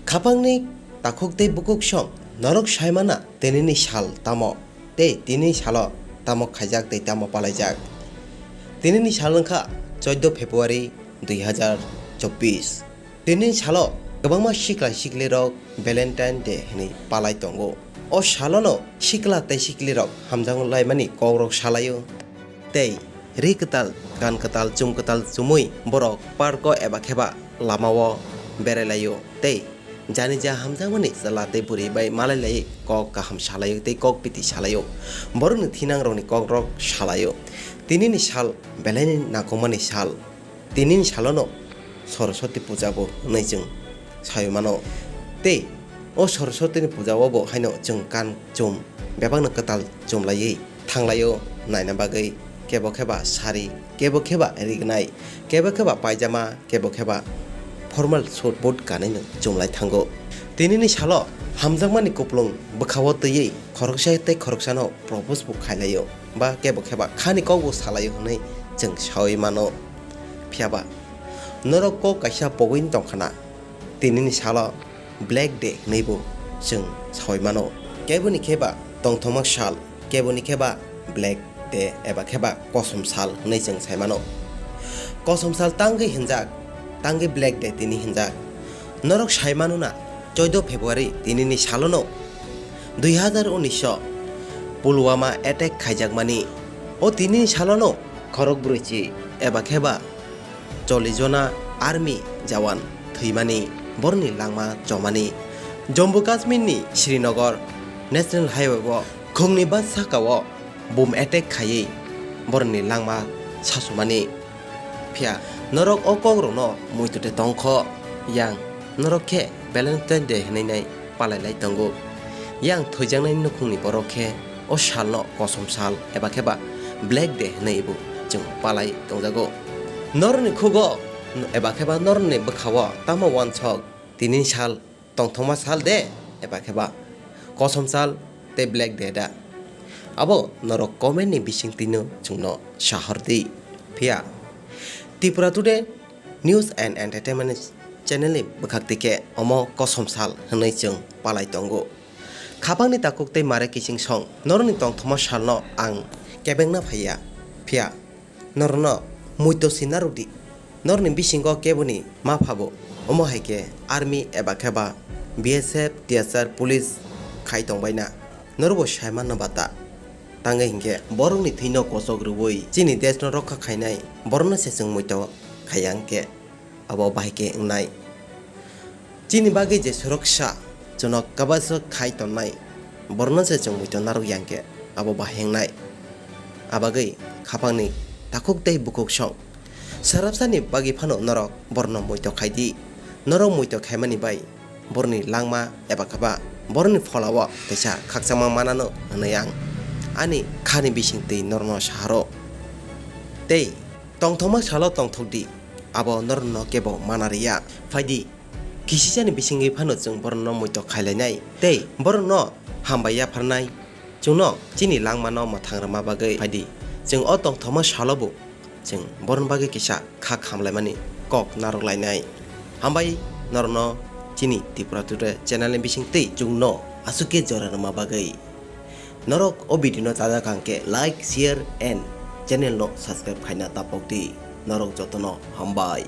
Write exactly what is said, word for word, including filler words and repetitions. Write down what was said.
Khapangni takhuk tei bukhuk song norok saimana tinini sal tamo tei tinini salo tamo khaijak tei tamo palaijak. Tinini sal wngkha chaudo February dui hazar chobbish. Tinini salo kwbangma sikla siklirok Valentine Day hwnwi palai tongo. O salono sikla tei siklirok hamjak laimani kokrok salaio. Tei ri kwtal, kan kwtal, chum kwtal chumui borok parko eba kheba lamao berai laio tei jani ja hamjakmani chwla tei bwrwi bai malai lai kok kaham salaio tei kok biti salaio. Borokni thinangrokni kokrok salaio. Tinini sal belaini nangkukmani sal. Tinini salono Saraswati puja bo hwnwi chwng sai mano. Tei o Saraswatini puja o bo haino chwng kan chum bebakno kwtal chum laiwi thanglaio naina bagwi, kebo kheba sari, kebo kheba rignai, kebo kheba paijama, kebo kheba formal suit boot kanwi no chumlai thango. Tinini salo hamjakmani kuplung bwkhao twiwi khoroksa tei khoroksano propose bo khailaio ba kebo kheba khani kokbo salaio hwnwi chwng saui mano. Phiyaba norok kok kaisa pogwini tongkhana, tinini salo Black Day hwnwibo chwng saui mano. Keboni kheba tongthokma sal, keboni kheba Black Day eba kheba kosom sal hwnwi chwng sai mano. Kosom sal tangwi hinjak, tangwi Black Day tini hinjak. Norok sai mano na, chaudo February tinini salono dui hazar unis o Pulwama attack khaijakmani. O tinini salono khorok brwichi eba kheba chollish jona army jawan thwimani, borokni langma chomani. Jammu Kashmir ni Srinagar National Highway o khungni bas saka o boom attack khaiwi borokni langma sasumani. Phiya norok o kokrokno muitu de tongkho, yang norok khe Valentine Day hwnwi nai palai lai tongo. Yang thwijaknai nukhungni borok khe o salno kosom sal eba kheba Black Day hwnwi bo chwng palai tongjago. Norokni khugo eba kheba norokni bwkhao tamo uansok tini sal tongthokma sal de eba kheba kosom sal tei Black Day da? Abo norok comment ni bisingtwino chwngno sahor di. Phiya Tripura Today News and Entertainment channel ni bwkhak twi khe omo kosom sal hwnwi chwng palai tongo. Khapangni takhuk tei mare kiching song norokni tongthokma salno ang kebengna phaiya. Phiya norokno muito sinna rwdi. Norokni bisingo keboni ma phabo, omo hai khe army eba kheba B S F, T S R, police khai tongbaina. Norokbo sai manna bata. Tangwi hinkhe borokni thwino kochok rwui chini deshno rokha khainai borokno se chwng muito khaiya hinkhe abo bahai khe wngnai. Chini bagwi je suroksha chwngno kabasa khai tonnai, borokno se chwng muito narwk ya hinkhe abo bahai wngnai. Abagwi khapangni takhuk tei bukhuk song sarapsani bagwi phano norok borokno muito khai di. Norok muito khaimani bai borokni langma eba kheba borokni pholao kaisa khakchangma manano hwnwi ang ani khani bisingtwi norokno saharo. Tei tongthokma salo tongthok di, abo norokno kebo mana rwya. Phai di, kisisani bisingwi phano chwng borokno muito khailainai tei borokno hambai yapharnai. Chwngno chini langmano mwthang rwma bagwi phai di, chwng o tongthokma salobo chwng borokni bagwi kisa kha khamlaimani kok narwk lainai. Hambai norokno chini Tripura Today channel ni bisingtwi chwngno aswk khe jora rwma bagwi. Norok o video no chajak hwnkhe like, share and channel no subscribe khaina tapok di. Norok jotono hambai.